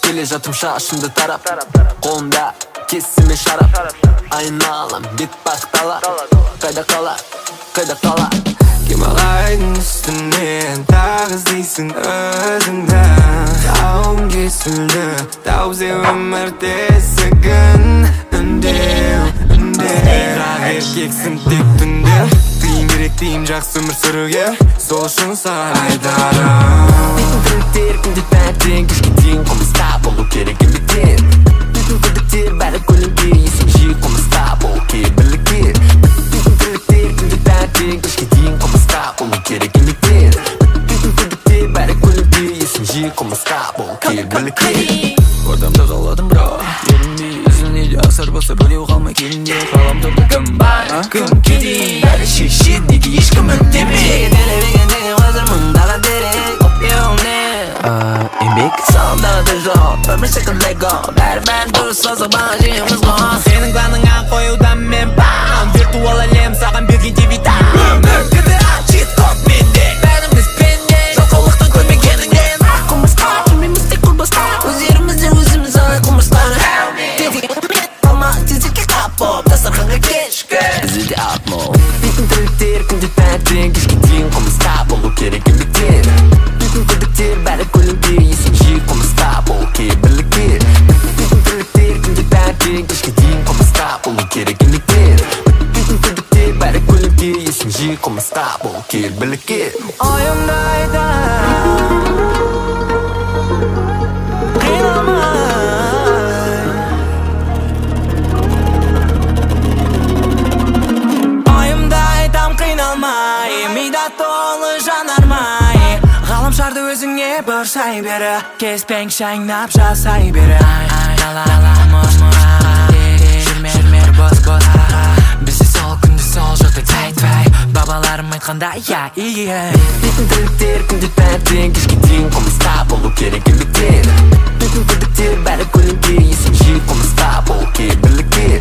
Келе жатым шашымды тарап, қолымда кесіме шарап. Айналам бетпақ дала. Қайда қала, қайда қала? Гималайдың үстінен тағы іздейсің өзіңді. Тауым кесілді, тауып ізде өмір тесігін. Үндеу, үндеу. Бірақ еркексің тек түнде. Тыйым керек деймін жақсы өмір сүруге. Сол үшін саған айтарым. Дейтін тірліктер күнде таңертең кешке дейін қылмыста болу керек еңбектен. Дейтін күдіктер бәрі көлеңке, есің жи, қылмыста болу керек бірлікке. Дейтін тірліктер күнде таңертең кешке дейін қылмыста болу керек еңбектен. Дейтін күдіктер бәрі көлеңке, есің жи, қылмыста болу керек бірлікке. Ортамда қаладым, бро, ерінбей. Үзіліне де асар болса, біреу қалмай келінде. Ғаламторда кім бай, кім кедей, бәрі шешеді, неге ешкім үндемей? Деген мыңдаған дерек. Еңбек. Салымдағы жоқ, өмір секілді лего. Бәрі, бәрі дұрыс, созық жеңеміз ғой. Сенің планыңа қоюда мен пам. Виртуал әлем саған берген девита. Өмір GTA, чит код менде. Бәріміз пенде, жалқаулықтан көрмегеніңнен. Қылмысқа жүрмейміз тек құлбасқа. Өздерімізді өзіміз алайық құмырсқаны. Қалма тезекке қап болып, дастарханға кешкі. Бізде де ат мол. Дейтін тірліктер күнде таңертең кешке дейін қылмыста болу керек еңбектен. Дейтін күдіктер бәрі көлеңке, есің жи, қылмыста болу керек бірлікке. Дейтін тірліктер күнде таңертең кешке дейін қылмыста болу керек еңбектен. Дейтін күдіктер бәрі көлеңке, есің жи, қылмыста болу керек бірлікке. Ойымды айтам, қиналмай. Ойымды айтам, қиналмай. Мида толы жанармай. Ғаламшарды өзіңе бұрсай бері. Кеспең шайнап жасай бері. Бізде сол күнде сол жағдай, тәй тәй. Бабаларым айтқандай, я иә. Дейтін тірліктер күнде таңертең кешке дейін қылмыста болу керек еңбектен. Дейтін күдіктер бәрі көлеңке, есің жи, қылмыста болу керек бірлікке.